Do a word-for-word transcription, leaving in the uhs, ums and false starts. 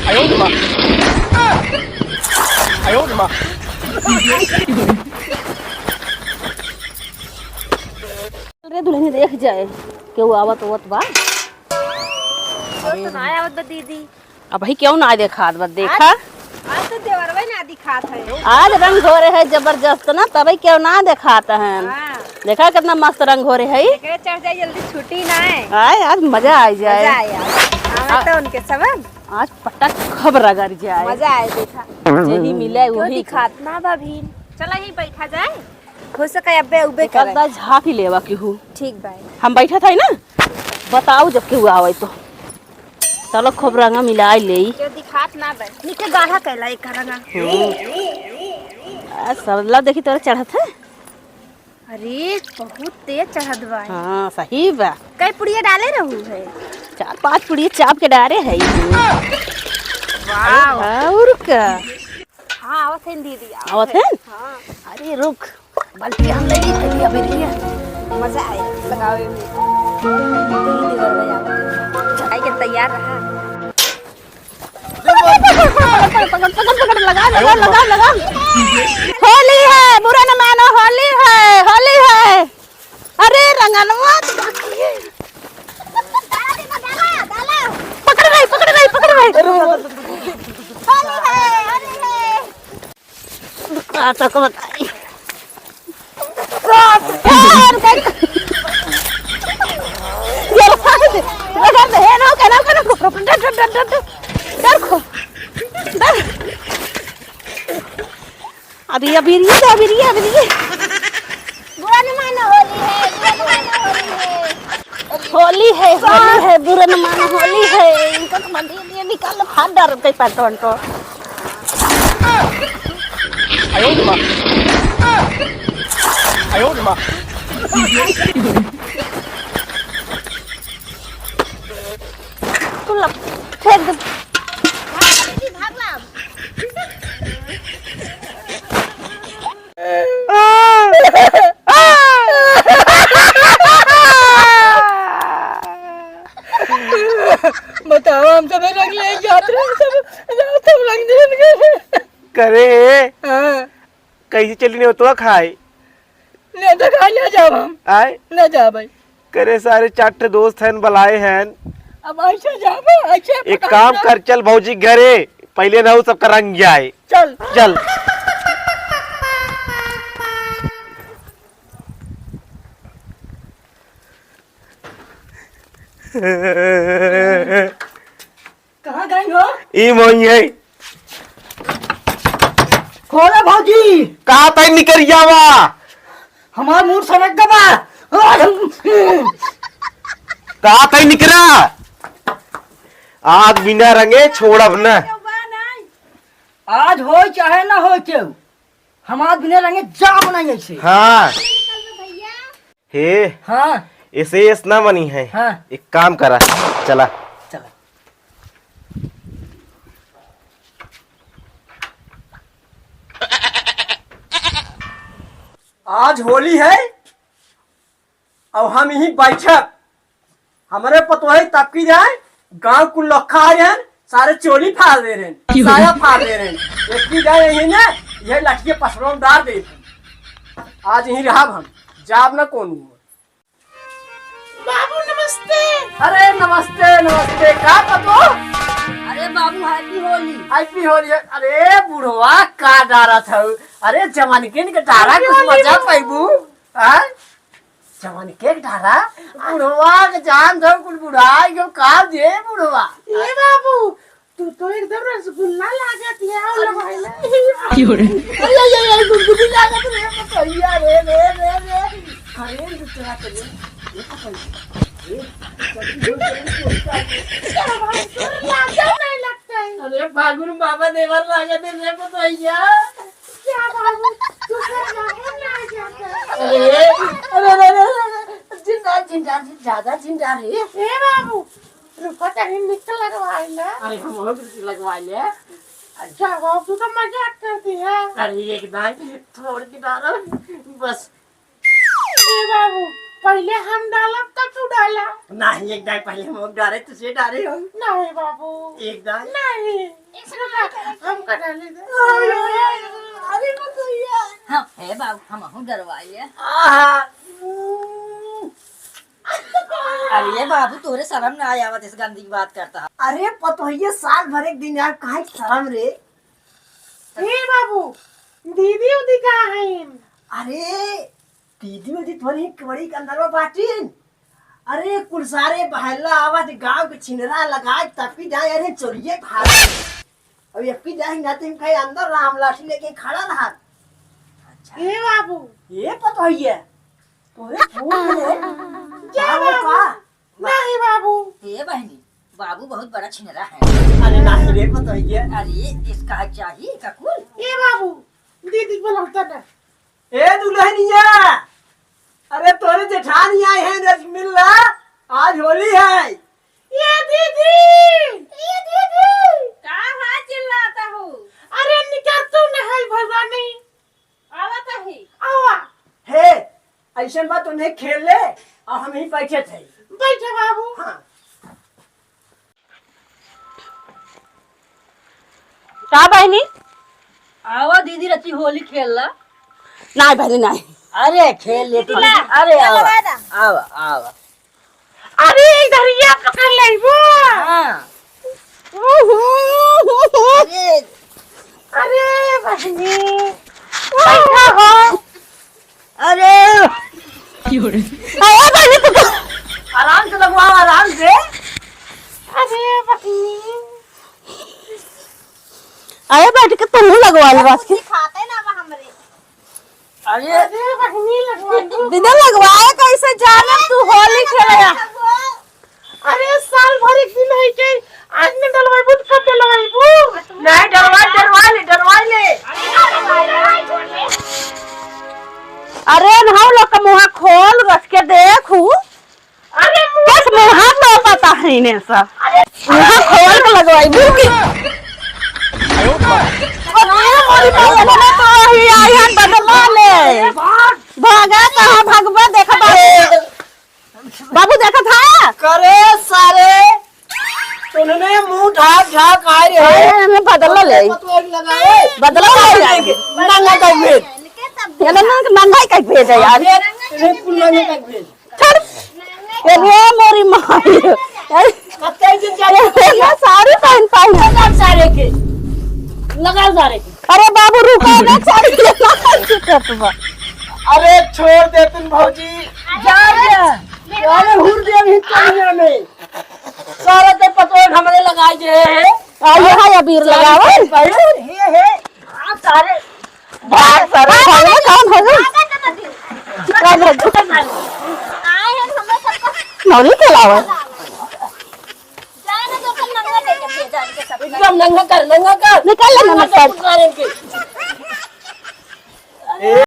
रे दुल्हन देख जाए, केहू आवत आवत बा। केहू तो ना आवत बा दीदी। अबही केहू ना देखात बा, देखा। आज, आज तो देवरवे ना दिखात है। आज रंग घोरे है जबरदस्त ना, तबही केहू ना देखात है। हाँ। देखा कितना मस्त रंग घोरे है। एकरे चढ़ जाए जल्दी, छुट्टी ना है। आए, आज मजा आ जाए। मजा आए आज। हमें आ- तो उनके सब आज पटक खब रगड़ जाए। मजा आए देखा। जेही मिले केहू वही दिखात ना बा भीन। चला यहीं बैठा जाए। हो सके अब्बे उबे एक करे। आधा झाँपी लेवा केहू। ठीक बा। हम बैठा था ना, बताऊ जब केहू आवे तो। चलो खूब रंगा मिलाई लेई। केहू दिखात ना बा। निके गाढ़ा कैला एक रंगा। हम्म। आ, सरला देखी तोरा चढ़त है। अरे बहुत तेज चढ़त बा। हाँ, सही बा। कई पुड़िया डाले रहू है? चार पाँच पुड़िया चाप के डारे है। वाह। और का? हाँ, आवत है दीदी, आवत आवत है। है? हाँ। अरे रुक, बल्टी हम ले ली, पहले अभी लिए। मजा आए लगावे में। दीदी देवर भाई आवत है। खाए के तैयार रहा। पकड़, पकड़, पकड़, पकड़, लगा, लगा, लगा, लगा। होली है, बुरा न मानो, होली है, होली है। अरे रंगनवा तो बाकी है। पकड़ भाई, पकड़ भाई, पकड़ भाई। होली है, होली है। का तक बताई। अभी, अभी, अभी, अभी, अभी। बुरा न मानो, होली है, बुरा न मानो, होली है। होली है, होली है, बुरा न मानो, होली है। इनका तो मंदिर ये निकाल लो, फाड़ डाल के पैंट वैंट। तू लब-, फेंक दे। बताओ, हम सब रंग ले जात रहे, सब, सब रंग दे गए। करे, हाँ। कैसे चली नहीं होतो खाए? नहीं तो खाए ना जाब हम। आए? ना जाब भाई। करे सारे चार ठे दोस्त हैं, बुलाए हैं। अब ऐसे जाबो, ऐसे एक पकड़ काम लो। कर, चल भौजी घरे, पहले ना हो सबका रंग जाए। चल। चल। कहाँ गई हो? ई मोई है। खोलो भौजी। कहाँ तई निकल जावा? हमार मूड सनक गवा। कहाँ तई निकला? आज बिना रंगे छोड़ब न। आज होय चाहे ना होय केहू, हमार बिना रंगे जाब नहीं ऐसे। हाँ। हे, हाँ। ऐसे ऐस ना बनी है। हाँ। एक काम करा, चला। चला। आज होली है और हम यहीं बैठब। हमरे पतोहे तब की जाए, गांव कुल लखा आ जाए, सारे चोली फाड़ दे रहे हैं, साया फाड़ दे रहे हैं। एक की जाए यही ना, यह लठिए पसरों डाल दे रहे हैं। आज यहीं रहब हम, जाब ना कोनो। बाबू नमस्ते। अरे नमस्ते, नमस्ते, का पतो? अरे बाबू, happy होली। Happy होली। अरे बुढ़वा, का डारा था? अरे जवान के निके डारा, happy कुछ होली मजा बाबू। पाइबू। हाँ? जवन के डारा, बुढ़वा के जान दो, कुल बुढ़ाई गयो, का दे बुढ़वा। ए बाबू, तू तो एकदम रसगुल्ला लागत है, आओ लो भाई ना। की हो रे? अरे, अरे, अरे, गुदगुदी लागत रे, पतोहिया रे, रे, रे, रे। अरे, दूसरा तो ये, ये पतोहिया। ए, जल्दी बोल, जल्दी बोल, क्या बात? तोर लाजो नहीं लगता है। अरे, फागुन बाबा देवर लागत है रे, पतोहिया। क्या बाबू, तू तो बाहर ना आ जाता। अरे, अरे, अरे, अरे, अरे, जिंदा, जिंदा, जिंदा, ज्यादा जिंदा रे। ए बाबू, रुको, तनी निक लगवाई ले। अरे, हम और कुछ लगवाई ले। अच्छा बाबू, तू तो मजाक कर दिया। अरे, एक दाई, थोड़ की डालो, बस। ए बाबू, पहिले हम डालब, तब तू डाला। नहीं, एक दाई पहिले हम डारे, तुझे डारे हम। नहीं बाबू। एक दाई। नहीं। हम का डाले दे। अरे बतैया। हाँ, हे बाबू, हमहू डरवाइए। आहा। अरे बाबू, तोरे शर्म ना आवत, इस गंदी बात करता है। अरे पतोहिया, साल भर एक दिन यार, काहे शर्म रे? हे बाबू, दीदी उदी कहाँ है? अरे दीदी उदी तोरी कबड़ी के अंदर में बाटिन। अरे कुल सारे बहला आवत गाँव के छिनरा लगाए तब की जाए, अरे चोरिये भाग। अब एक की जाए ना तो इनका अंदर राम लाठी लेके खड़ा रहा। अच्छा। ए बाबू। ए पतोहिया। तोरे फूल रे। क्या बाबू? का? नहीं बाबू। ए बहनी, बाबू बहुत बड़ा छिनरा है। अरे नहीं रे पतोहिया। अरे इसका चाहिए ककुल। ए बाबू, दीदी बोलौता ना। ए दुल्हनिया, अरे तोरे जेठानी आई है, देख मिल ला, आज होली है। ये दीदी, ये दीदी। का है चिल्लाता हो? अरे निकल तू नहाई भगवानी। आवत ही। आवा। हे, ऐसन बात उन्हें खेल ले, और हम ही बैठे थे। बैठे बाबू। हाँ। का बहिनी? आवा दीदी, रची होली खेल ला। नाहीं बहिनी, नाहीं। अरे खेल ले तू। दीदी ला, अरे आवा, आवा, आवा। अरे इधर ये पकड़ लेबो। हाँ। अरे, अरे बहिनी, बैठा हो। अरे। अरे बहिनी, तू तो आराम से लगवाओ, आराम से। अरे बहिनी। अरे बैठ के तुम लगवा लो बस के। खाते ना बा हमरे। अरे। अरे बहिनी, लगवा दो। दीदी लगवाए कैसे जाने तू होली खेले? अरे साल भर एक दिन है के, आज न डलवाइबू तो कब डलवाइबू? नहीं, डलवा, डलवा ले, डलवा ले। अरे नहाओ लोग का मुँह खोल रख के देखू। अरे मुँह बस मुँह तो पता है इन्हें सब। अरे मुँह खोल के लगवाइबू कि। अरे मोरी बाबा ना तो ही आई हम बदला ले। भागा कहाँ भगवा देखा बाबू। बाबू देखत हा? करे सारे, तूने मुँह ढाक ढाक आए रहे। अरे, हमें बदला ले। पतोर लगाए। बदला ले जाएंगे। नंगा कर भेज। ये ना, ना, नंगा ही कर भेज है यार। अरे, तूने कुल नंगा कर भेज। छोड़। ये रे मोरी माँ। कत्ते दिन जाए ये ना साड़ी पहन पहन। लगा सारे के। लगा सारे के। अरे बाबू रुको ना, साड़ी के ना छूटत बा। अरे छोड़ दे तुम भौजी। जा, जा। अरे हुर दे अभी कनिया में। सारा तो पतोर हमरे लगाई दे है। आ, यहाँ अबीर लगावल। हे, हे। आ, सारे। भाग सारे, भाग, भाग, कौन हो गई? कौन हो गई? नौरी के अलावा। एकदम नंगा कर, नंगा कर। निकाल ले, नंगा कर। ए,